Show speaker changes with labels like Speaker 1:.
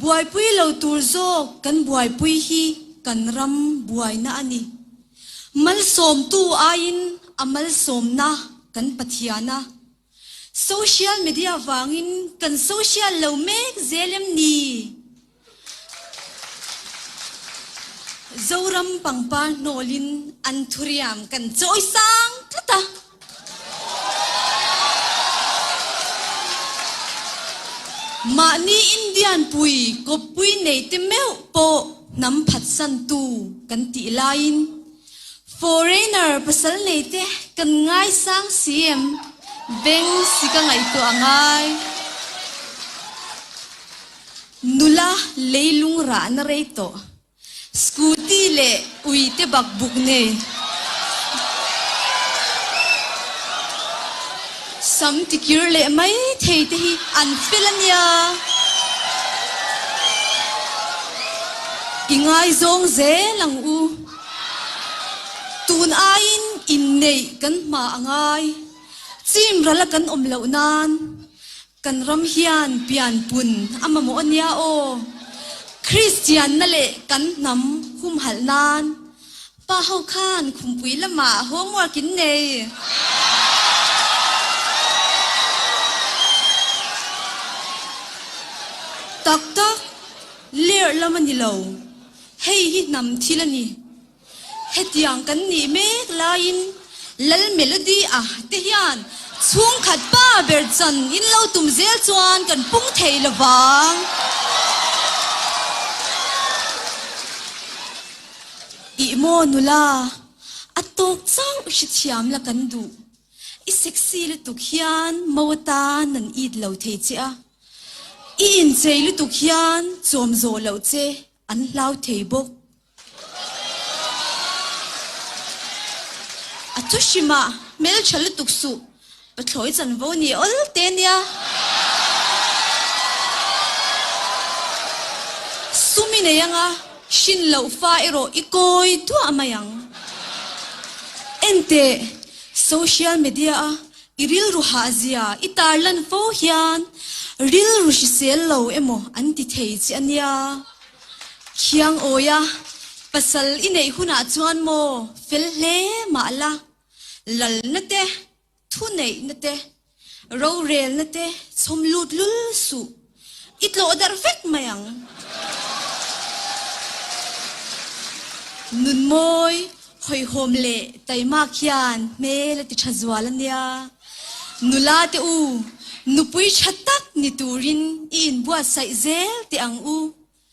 Speaker 1: Buaipui lo tur zawk kan buaipui hi kan ram buaina a ni. Malsawmtu aiin a malsawmna kan Pathian a. Social media vangin kan social lo mek zel em ni? Zoram pangpar hnawlin an thuriam kan chawi sang tlat a. Mahni Indian pui kawppui nei te meuh pawh hnam phatsantu kan tih laiin foreigner pasal nei te kan ngaisang si em? Beng si ka ngaihtuah a ngai. Nula leilung rahna rei tawh. Scooty leh ui te bak buk nei. Sam tikir leh mai thei te hi an fel a nia. I ngaizawng zel ang u. Tun aiin inneih kan hma a ngai. Chim rala kan awm loh nan. Kan ram hian pianpun a mamawh a nia aw. Kristianna leh kan hnam humhalh nan pa ho khan khumpui lamah homework in nei. Tak tak, lerh lam a ni lo. Hei hi hnam thil a ni. Hetiang kan nih mek laiin Lal Melody a te hian chhungkhat pa ber chan in lo tum zel chuan kan pung thei lovang. Ih maw nula, a tawk chauh hrethiam la kan duh. I sexy lutuk hian mo atan an it lo thei che a, i inchei lutuk hian chawm zawh loh che an hlau thei bawk. A thu hrimah hmeltha lutuk suh, pathlawi chanvo ni awl te nia. Sum i nei anga hrin loh fa erawh i kawi duah mai ang. Enteh, social media a i rilru hahzia i tarlan fo hian rilru hrisel lo emaw an ti thei che a nia. Khiang awi a, pasal i neih hunah chuan maw fel hle mah la, lalna te, thuneihna te, rorelna te chhawm lut lul suh, i tlawh darh vek mai ang. Nunmawi, hawihhawm leh taimak hian hmel a ti tha zual a nia. Nula te u, nupui tha tak ni turin i inbuatsaih zel teh ang u.